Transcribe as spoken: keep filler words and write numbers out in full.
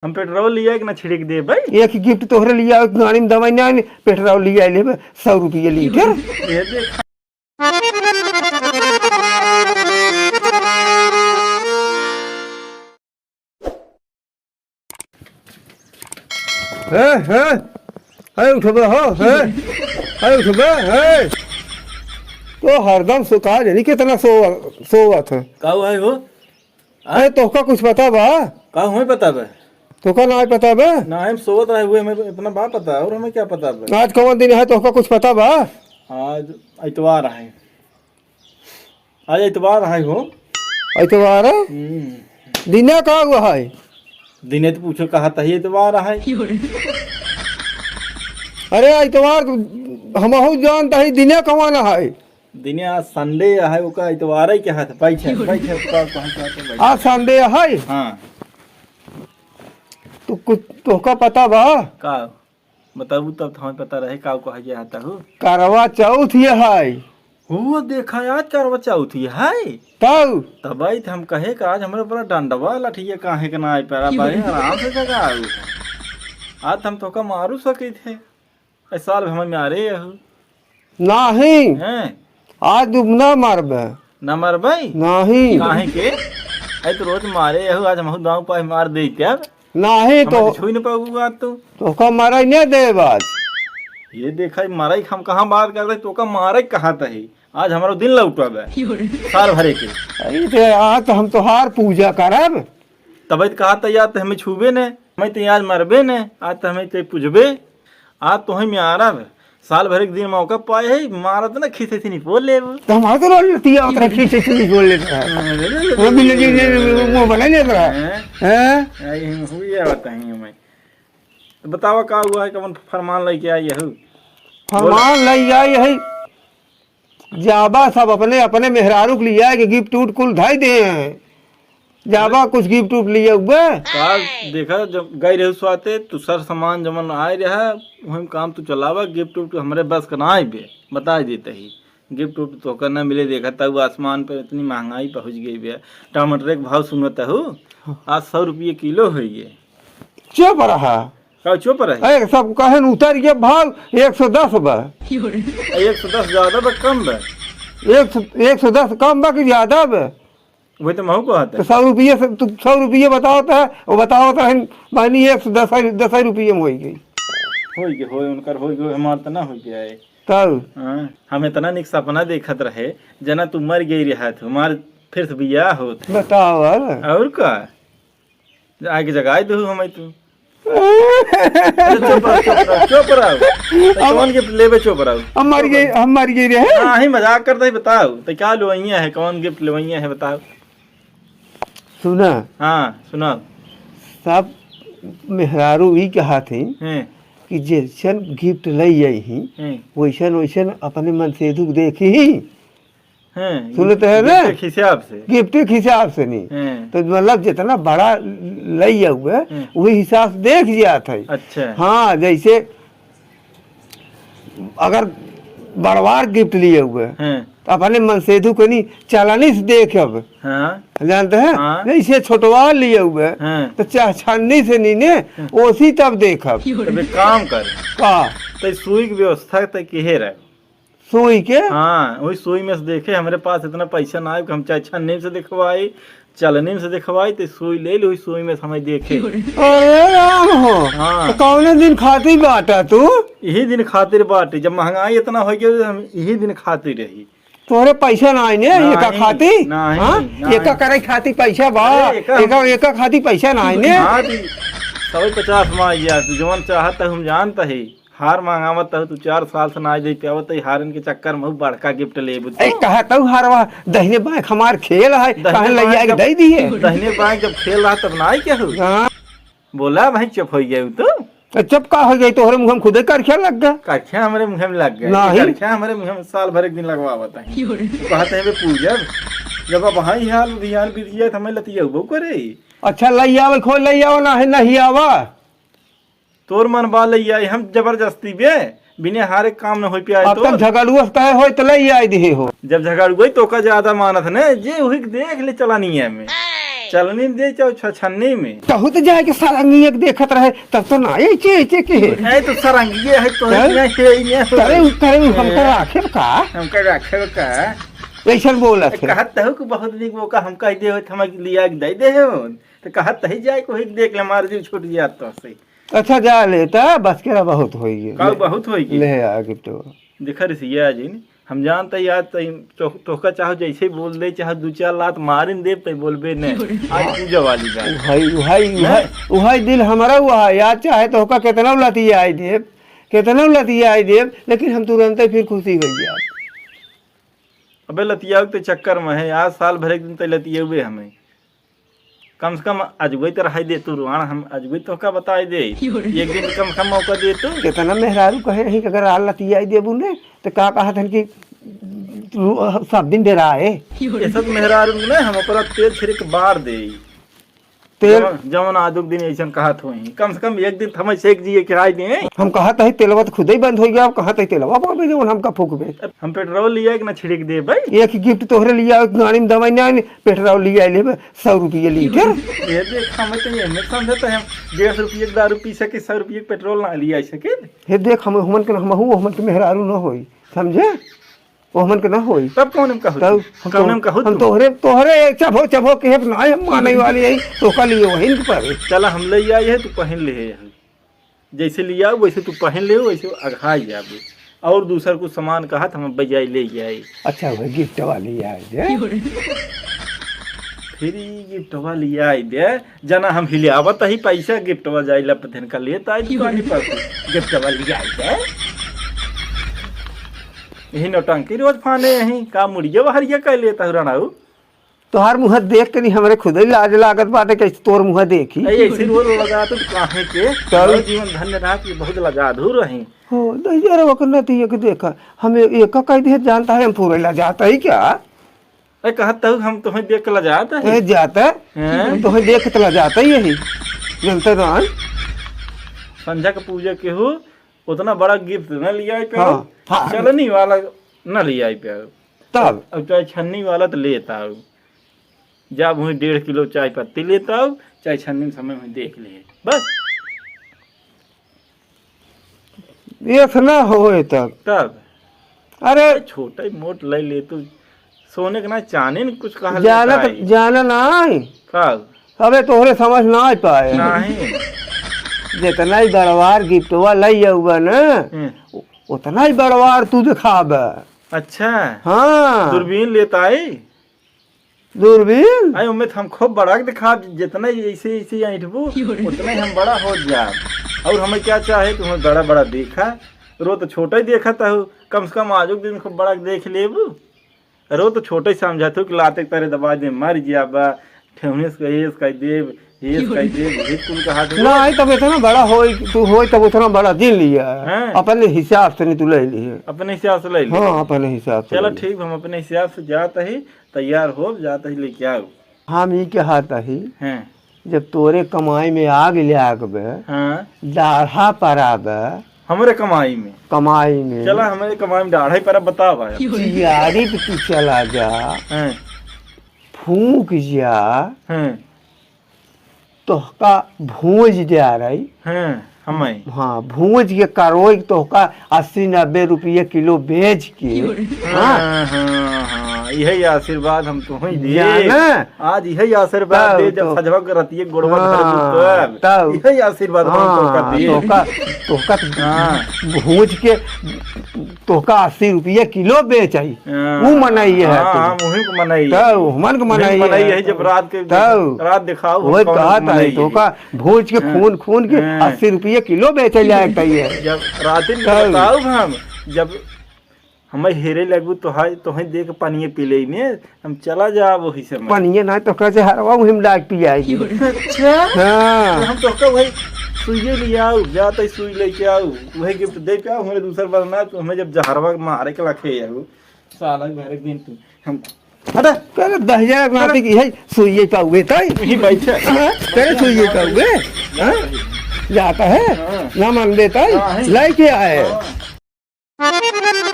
हम पेट्रोल लिया कि ना छिड़क दे भाई। एक गिफ्ट तोहरे लिया, गाड़ी में दवाई ना आने, पेट्रोल लिया लेबे सौ रुपये लीटर। ये देख। हे, हे, हे, उठबे हो, हे, हे, उठबे, हे। तो हरदम सो-, का जानी कितना सो-, सोवत है। का हुआ है हो? अरे, तोहका कुछ पता बा? का हुआ पता बा? तोहका ना पता बा? ना, हम सोवत रहे हुए, हमें इतना बा पता, और हमें क्या पता बा? आज कौन दिन है, तोहका कुछ पता बा? आज इतवार है। आज इतवार है हो। इतवार है? हम्म। दिने का हुआ है? दिने तो पूछो, कहा तही इतवार है। अरे, इतवार हमहू जानता है, दिने कौन है? दिने आज Sunday है, ओका इतवार है के हाथ, बैठ, बैठ, बैठ, बैठ। आज Sunday है? हाँ। तो कुछ तोहका पता बा? का? बताबू तब तो हमें पता रहे, का कहा जाता हो? करवा चौथ ये है। हो, देखा आज करवा चौथ ये है। तब? तब आई थे हम कहे कि आज हमरे ऊपर डंडवा लठिया काहे के ना आए पड़ा, बड़े आराम से जगह आऊ। आज हम तोहका मारू सके थे। ए साल भर में मारे यहू। नाही। हैं? आज दुगना मारबे। ना मारबे? नाही। काहे के? अरे तो रोज मारे यहू, आज हमहू दांव पाए मार दे क्या? नाही तो। छुई न पाऊ आज तू। तोका मारे नहीं देब आज। ये देखा, मारे हम कहाँ बात कर रहे, तोका मारे कहाँ तही। आज हमारा दिन लौटा बे। साल भरे के। अरे तो आज तो हम तोहार पूजा करब। तबे तो कहा था, यार, तो हमें छूबे ने, हमें तो आज मरबे ने, आज तो हमें तो पूजबे, आज तो हमें आरब। साल भर एक दिन मौका पाए है, मारत ना खींचे से नहीं बोल ले वो। तो हमारा तो रोल लतिया उतरा खींचे से नहीं बोल लेता है। हाँ, ले, ले, ले, वो भी ले, लगे, ले, ले, ले, ले, ले, मुंह बना लेता है। हैं? हैं? आई हम हुई है बताइए मैं। तो बतावा का हुआ है, कौन फरमान लेके आई है? फरमान ले आई है। जाबा सब अपने, अपने मेहरारू के लिया के गिफ्ट उफ्ट कुल धई दे हैं। जाबा कुछ गिफ्ट उफ्ट लिए हुए। का देखा, जब गई रहे स्वाते, तू सर सामान जमन आए रहा, वही काम तू चलावा, गिफ्ट उफ्ट हमरे बस का ना आए बे, बता देते ही। गिफ्ट उफ्ट तो का ना मिले, देखा तब आसमान पे इतनी महंगाई पहुँच गई बे। टमाटर के भाव सुनत हो, आज सौ रुपये किलो हो गए। चुप रहा। का चुप रहे? अरे, सब कहे न उतर के भाव एक सौ दस बा। एक सौ दस ज्यादा बा, कम बा? एक सौ, एक सौ दस कम बा कि ज्यादा बा? वही तो महू कहत है। तो सौ रुपये से, तू सौ रुपये बतावत है, वो बतावत है, मानी एक सौ दस, दस रुपये में होई गई। होई के, होई, उनकर होई के, हमार तो ना होई के आए। तब? हाँ, हम इतना निक सपना देखत रहे, जना तू मर गई रहा, हमार फिर से बियाह होत। बताओ यार। और का? आके जगाए दहू हमें तू। अरे चुप रह, चुप रह, चुप रह। तो अब कौन गिफ्ट लेबे, चुप रह। हम मर गए, हम मर गए रे। हाँ, ही मजाक करता ही बताओ। तो क्या लेवइया है, कौन गिफ्ट लेवइया है बताओ। सुना। हाँ, सुनाओ। सब मेहरारू ई कहा थे हैं। कि जैसन गिफ्ट लई आई ही, हैं। वैसन वैसन अपने मनसेधू के देखी ही। हैं, सुनत है ना? गिफ्ट के हिसाब से। गिफ्ट के हिसाब से नहीं। हैं। तो मतलब जितना बड़ा लई आउबे, हैं। वही हिसाब से देख जात है। अच्छा। हाँ, जैसे अगर बड़वार गिफ्ट लिए हुए, हैं। तो अपने मनसेधू के नहीं चलनी से देखब। हाँ। जानते हैं? हाँ। जैसे छोटवार लिए हुए, हैं। तो चाह छन्नी से नहीं ने, हैं। ओसी तब देखब। तब एक काम कर। का? तो सुई की व्यवस्था तो किहे रहे। सुई के? हाँ, वही सुई में से देखे, हमरे पास इतना पैसा ना आए कि हम चाहे छन्नी से दिखवाई, चलनी में से दिखवाई, तो सुई ले ली, वही सुई में से हमें देखे। अरे राम हो, हाँ। तो कौने दिन खातिर बाटा तू? यही दिन खातिर बाटी, जब महंगाई इतना हो गया, हम यही दिन खातिर रही। तोहरे पैसा ना आए ने, हाँ, एका खातिर? नहीं, हाँ? नहीं। एका करे खातिर पैसा बा, अरे, एका एका, एका खातिर पैसा ना आए ने। हाँ, दी, सौ पचास में आ गया, तू जवन चाहत है, हम जानता है। हार मांगावत है, तू चार साल से ना दे पावत है, हारन के चक्कर में बड़का गिफ्ट लेबू तू। ए, कहा तू हारवा, दहिने बाएं हमार खेल है, दहिने काहे लइया बाएं के जब, दे दिए? दहिने बाएं जब खेल रहा तब ना आई क्या हो? हाँ। बोला भाई, चुप हो गए तू। तो चुप का हो गई? तोहरे मुँह में खुदे करख्या लग गया। करख्या हमरे मुँह में लग गया। नहीं। करख्या हमरे मुँह में साल भर एक दिन लगवावत है। तू कहते हैं बे पूजब, जब अब वहाँ ही हाल ध्यान बीत गया तो हमें लतिया करे। अच्छा, लई आवे, खोल लई आवे, ना है, नहीं आवा। तोर मन बा लई आई, हम जबरदस्ती बे, बिना हारे काम न होई पे आए अब तो। तक झगड़ुआ से कहे होई तो लई आई दिहे हो। जब झगड़ुआ ही तोका ज्यादा मानत ने, जे उही के देख ले चलानी है में। चलनी में दे, चाहे छछन्नी में। तहू तो जाए के सरंगिया के देखत रहे, तब तो ना, ऐसे, ऐसे के। ए, तो सरंगिया है, तो हैं? नहीं है, ये है। करे उ, करे उ, हमका हैं? राखे का? हमका राखे का? ऐसन बोलत ए, है। कहत तहू कि बहुत निक वो का हमका दे होत, हम लिया के दे दे हो। तो कहत तही जाए, कोई देख ले, मार जी छूट गया तो से। अच्छा, जा ले, त बस केरा बहुत होई गे। का ले, बहुत होई गे? ले आ गिफ्ट। देखा रिसिया जी, हम जानत ही आज तई तो-, तोहका चाहो जैसे बोल दे, चाहे दू चार लात मारिन देब, तई बोलबे ने। आज पूजा वाली बात। उहाई, उहाई, नहीं? उहाई, उहाई दिल हमारा हुआ है यार, चाहे तोहका कितना लतियाई देब, कितना लतियाई देब, लेकिन हम तुरंते फिर खुशी हो जाब। अबे लतियाऊ के चक्कर में है, आज साल भर एक दिन तई लतियाउबे हमें। कम से कम अजगोई तो रहाई दे तू रुआन, हम अजगोई तोहका बताई दे। एक दिन कम से कम मौका दे तू। कितना मेहरारू कहे रही कि अगर आल लतियाई देबू ने, तो का कहत हन कि तू सब दिन डेराए। ये सब मेहरारू ने हम ओकरा तेल छिड़क बार दे। तेल? जवन, जवन आजुक दिन ऐसन कहत होई। कम से कम एक दिन थमा सेक जिए किराए दे। हम कहत हई तेलवा तो खुदे ही बंद होई गया, अब कहत हई तेलवा पाबे जवन हमका फूकबे। हम पेट्रोल लिया कि ना छिड़क देबे। एक गिफ्ट तोहरे लिया, गाड़ी में दवाई ना आनी, पेट्रोल लिया लेबे, सौ रुपये लीटर। ये देख, हम तो ये नहीं समझते हम डेढ़ सौ रुपये की दारू पी सके, सौ रुपये की पेट्रोल ना लिया सके। हे देख, हम, हमन के, हमहू हमन के मेहरारू न होई, समझे? ओ हमन के ना होई। तब कौन हम कहू तब तू? हम कौन तो, हम कहू हम तू? तोहरे, तोहरे चभो, चभो के हेप ना हम माने वाली है, तो का लिए वही के परे। चला हम ले आए हैं, तू पहन ले है। जैसे ले आओ, वैसे तू पहन ले, वैसे अघाई जाबे। और दूसर कुछ सामान कहत हम बजाई ले जाए। अच्छा, वह गिफ्ट वाली आए जे। फिर ई गिफ्ट वाली आए दे। जना हम हिलियावत ही पैसा गिफ्टवा जाइला पथन का लेत आई दुकानी पर से। गिफ्टवा ले आई दे। यही नौटंकी रोज फाने यही का मुड़िया बहरिया कह लेता हूँ रणाऊ। तोहार मुँह देख के नहीं हमरे खुद ही लाज लागत बाटे कि तोर मुँह देखी। ऐसे रोज लगा तो काहे के? तब? और जीवन धन्य रहा कि बहुत लगा धू रही। हो, दहिजरा वकन्नत ये के देखा। हमें एक कह दिए जानता है हम पूरे ला जाता ही क्या? ए, कहत तहु हम तोहे देख के लजात है। ए, जाता? हैं? हम तोहे देख के लजात है यही। जनते रहन। संझा के पूजा के हो, उतना बड़ा गिफ्ट न लिया पे हाँ, हो। हाँ। चलनी वाला न लिया पे हो। तब? अब चाहे छन्नी वाला तो लेता हो। जब वहीं डेढ़ किलो चाय पत्ती लेता हो, चाहे छन्नी में समय वहीं देख ले। बस। एतना होए तब। तब? अरे छोटे मोट ले ले तू, सोने के ना चांदी न कुछ कहा जाना लेता तो, है। जाना नाहीं। का? अबे तोहरे समझ नाहीं पाए। नाहीं। जितना ही बड़वार गिफ्टवा लई आउबा ना, हम्म। उतना ही बड़वार तू दिखाबे। अच्छा। हाँ। दूरबीन लेता है? दूरबीन? आई, उम्मे त हम खूब बड़ा के दिखा, जितना ही ऐसे, ऐसे ऐंठबू, उतना ही हम बड़ा हो जा। और हमें क्या चाहे, तुम्हें बड़ा, बड़ा देखा, रो तो छोटा ही देखा था, कम से कम आजो के दिन खूब बड़ा के देख लेबू। रो तो छोटा ही समझा था कि लाते के तारे दबा दे, मर जाबा, ठेहुने से कहे, से कह देब, ये कह दे, ये कुल कहा दे। नाहीं, तब इतना बड़ा होई, तू होई, तब उतना बड़ा दिन लिया। हाँ। अपने हिसाब से नहीं तू ले लिए। अपने हिसाब से ले लिए। हाँ, अपने हिसाब से चलो ले लिए। ठीक, हम अपने हिसाब से जात ही, तैयार हो, जात ही लेके आओ। हम ई कहत ही, हाँ। जब तोरे कमाई में आग लागबे, हाँ। डाढ़ा पराबे, हमरे कमाई में। कमाई में। चला, हमरे कमाई में डाढ़ा ही परा बतावा। तियारी पे तू चला जा। हाँ। फूंक जा। हाँ। तोहका भूंज द्या रही। हाँ, हमें। हाँ, भूंज के करोई तोहका अस्सी नब्बे रुपये किलो बेच के। हाँ, हाँ। हाँ, हाँ, यही आशीर्वाद हम तुम्हें दे। जाना? आज यही आशीर्वाद हाँ, दे, जब तो सजवा के रतिये गोड़वा हाँ, धरबू तब। तब। यही आशीर्वाद हम हाँ, तोहका दे। तोहका, तोहका हाँ। भूंज के तोहका अस्सी रुपये किलो बेच आई। हाँ, ऊ मनई है हाँ, तू। हाँ, वही को मनई। तब, हमन के वही मनई मनई है। है, जब रात के, तब, रात दिखाओ, वही कौन कहत मनई है, है। तोहका भूंज के हाँ। खून, खून के हाँ। अस्सी रुपये किलो बेचे लायक तई है। जब रात दिन तब। बताओ हम, जब हमें हेरे लगू, तोहाई, तोहे देख पनिये पी लेई ने, हम चला जाब वही समय। पनिये ना तो कहते हरवा उहिम डाक पियाई दे। अच्छा? हाँ। तो हम तो कह वही सुइये ले आओ, जाते सुई लेके आओ, वही गिफ्ट दे के आओ, हमें दूसर बार ना, तो हमें जब जहरवा मारे के लखे आओ, साला घर एक दिन तू, हम हटा। करे दहिया नाती की है, सुइये पाउए ताई। यही बैठे। हाँ? करे सुइये पाउए? हाँ? जाता है? हाँ। ना मान देता है? हाँ, है। लेके आए। हाँ।